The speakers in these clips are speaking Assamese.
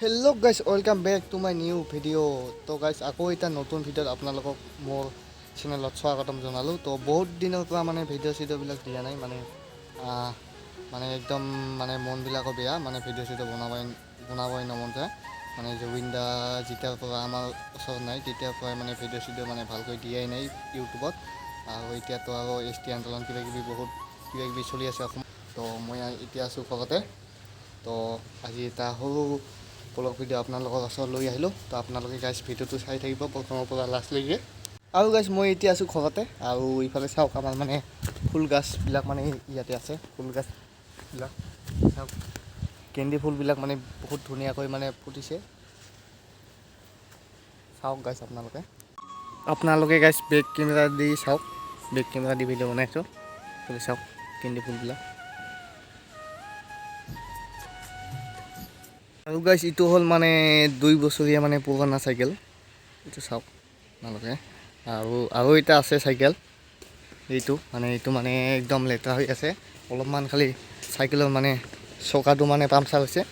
Hello guys, welcome back to my new video. তো গাইজ, আকৌ এটা নতুন ভিডিঅ'ত আপোনালোকক মোৰ চেনেলত স্বাগতম জনালোঁ। তো বহুত দিনৰ পৰা মানে ভিডিঅ' চিডিঅ'বিলাক দিয়া নাই, মানে মানে একদম মানে মনবিলাকো বেয়া, মানে ভিডিঅ' চিডিঅ' বনাবই নমন যায়। মানে জুবিন দা যেতিয়াৰ পৰা আমাৰ ওচৰত নাই, তেতিয়াৰ পৰাই মানে ভিডিঅ' চিডিঅ' মানে ভালকৈ দিয়াই নাই ইউটিউবত। আৰু এতিয়াতো আৰু এছটি আন্দোলন, কিবা কিবি, বহুত কিবা কিবি চলি আছে অসমত। তো মই এতিয়া আছোঁ ঘৰতে। তো আজি এটা সৰু ব্লগ ভিডিঅ' আপোনালোকৰ ওচৰত লৈ আহিলোঁ। তো আপোনালোকে গাইজ ভিডিঅ'টো চাই থাকিব প্ৰথমৰ পৰা লাষ্টলৈকে। আৰু গাইজ, মই এতিয়া আছোঁ ঘৰতে। আৰু ইফালে চাওক, আমাৰ মানে ফুল গছবিলাক মানে ইয়াতে আছে। ফুল গছবিলাক চাওক, গেন্দি ফুলবিলাক মানে বহুত ধুনীয়াকৈ মানে ফুটিছে। চাওক গাইজ আপোনালোকে, আপোনালোকে গাইজ বেক কেমেৰা দি চাওক। বেক কেমেৰা দি ভিডিঅ' বনাইছোঁ। এইফালে চাওক গেন্দি ফুলবিলাক। আৰু গাইজ, এইটো হ'ল মানে 2 বছৰীয়া মানে পুৰণা চাইকেল এইটো। চাওক আপোনালোকে। আৰু আৰু এটা আছে চাইকেল, এইটো মানে একদম লেতেৰা হৈ আছে অলপমান। খালি চাইকেলৰ মানে চকাটো মানে পামচাৰ হৈছে।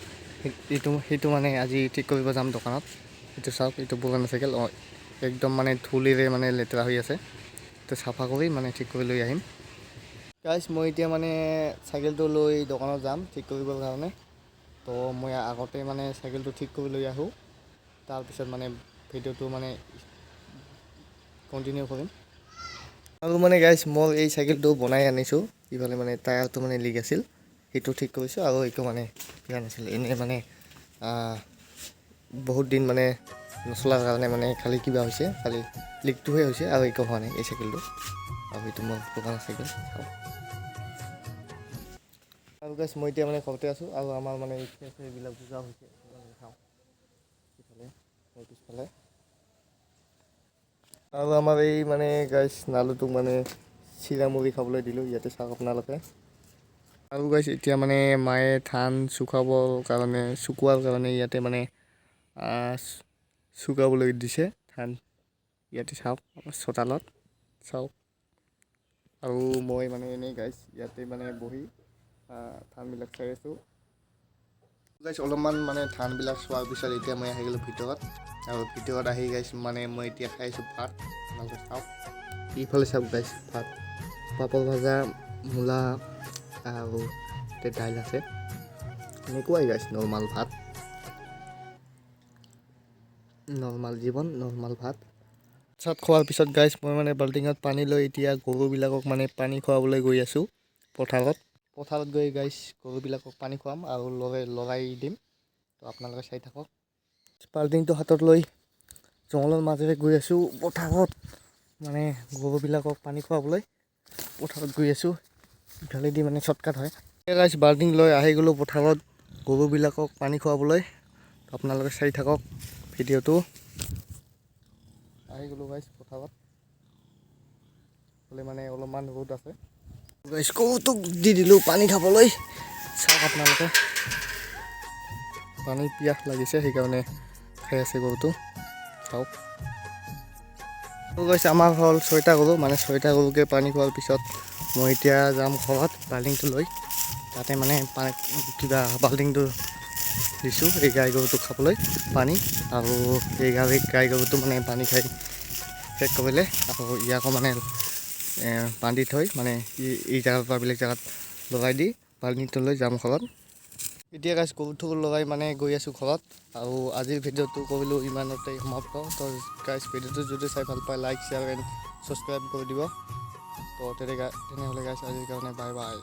সেইটো মানে আজি ঠিক কৰিব যাম দোকানত। এইটো চাওক, এইটো পুৰণা চাইকেল। অঁ, একদম মানে ধূলিৰে মানে লেতেৰা হৈ আছে। এইটো চাফা কৰি মানে ঠিক কৰি লৈ আহিম। গাইজ, মই এতিয়া মানে চাইকেলটো লৈ দোকানত যাম ঠিক কৰিবৰ কাৰণে। তো মই আগতে মানে চাইকেলটো ঠিক কৰি লৈ আহোঁ, তাৰপিছত মানে ভিডিঅ'টো মানে কণ্টিনিউ কৰিম। আৰু মানে গাইজ, মই এই চাইকেলটো বনাই আনিছোঁ। ইফালে মানে টায়াৰটো মানে লিক আছিল, সেইটো ঠিক কৰিছোঁ। আৰু এইটো মানে কিবা নাছিল, এনেই মানে বহুত দিন মানে নচলাৰ কাৰণে মানে খালি কিবা হৈছে, খালি লিকটোহে হৈছে আৰু একো হোৱা নাই এই চাইকেলটো। আৰু এইটো মোৰ পুৰণা চাইকেল, চাওক। আৰু গাইজ, মই এতিয়া মানে ঘৰতে আছোঁ। আৰু আমাৰ মানে এইবিলাক বুজা হৈছে, চাওক ইফালে মোৰ পিছফালে। আৰু আমাৰ এই মানে গাইজ নালুটোক মানে চিৰা মুড়ি খাবলৈ দিলোঁ ইয়াতে, চাওক আপোনালোকে। আৰু গাইজ, এতিয়া মানে মায়ে ধান শুকাবৰ কাৰণে, শুকোৱাৰ কাৰণে ইয়াতে মানে শুকাবলৈ দিছে ধান ইয়াতে, চাওক, আমাৰ চোতালত চাওক। আৰু মই মানে এনেই গাইজ ইয়াতে মানে বহি ধানবিলাক চাই আছোঁ। গাইজ, অলপমান মানে ধানবিলাক চোৱাৰ পিছত এতিয়া মই আহি গ'লোঁ ভিতৰত। আৰু ভিতৰত আহি গাইজ মানে মই এতিয়া খাই আছোঁ ভাত। আপোনালোকে চাওক, ইফালে চাওক গাইজ, ভাত, পাপৰ ভাজা, মূলা আৰু ইয়াতে দাইল আছে। এনেকুৱাই গাইজ, নৰ্মাল ভাত, নৰ্মাল জীৱন, নৰ্মাল ভাত। চাত খোৱাৰ পিছত গাইজ, মই মানে বাল্টিঙত পানী লৈ এতিয়া গৰুবিলাকক মানে পানী খুৱাবলৈ গৈ আছোঁ পথাৰত। পথাৰত গৈ গাইজ গৰুবিলাকক পানী খুৱাম আৰু লৰাই লৰাই দিম। তো আপোনালোকে চাই থাকক। বাল্টিংটো হাতত লৈ জংঘলৰ মাজেৰে গৈ আছোঁ পথাৰত, মানে গৰুবিলাকক পানী খুৱাবলৈ পথাৰত গৈ আছোঁ। ইফালেদি মানে শ্বৰ্টকাট হয়। গাইজ, বাল্টিং লৈ আহি গ'লোঁ পথাৰত গৰুবিলাকক পানী খুৱাবলৈ। তো আপোনালোকে চাই থাকক ভিডিঅ'টো। আহি গ'লোঁ গাইজ পথাৰত। বোলে মানে অলপমান ৰ'দ আছে। গাইজ, গৰুটোক দি দিলোঁ পানী খাবলৈ, চাওক আপোনালোকে। পানী পিয়াহ লাগিছে, সেইকাৰণে খাই আছে গৰুটো, চাওক। গাইজ, আমাৰ হ'ল ছয়টা গৰু। মানে ছয়টা গৰুকে পানী খোৱাৰ পিছত মই এতিয়া যাম ঘৰত বাল্টিংটো লৈ। তাতে মানে কিবা বাল্টিংটো দিছোঁ এই গাই গৰুটোক খাবলৈ পানী। আৰু এই গাই গৰুটো মানে পানী খাই শেষ কৰিলে আকৌ ইয়াকো মানে বান্ধি থৈ, মানে এই জেগাৰ পৰা বেলেগ জেগাত লগাই দি বাল্টিংটো লৈ যাম ঘৰত। এতিয়া গাইজ, গৰুটো লগাই মানে গৈ আছোঁ ঘৰত। আৰু আজিৰ ভিডিঅ'টো কৰিলোঁ ইমানতে সমাপ্ত। তো গাইজ, ভিডিঅ'টো যদি চাই ভাল পায়, লাইক, শ্বেয়াৰ এণ্ড ছাবস্ক্ৰাইব কৰি দিব। তো তেনেহ'লে গাইজ, আজিৰ কাৰণে বাই বাই।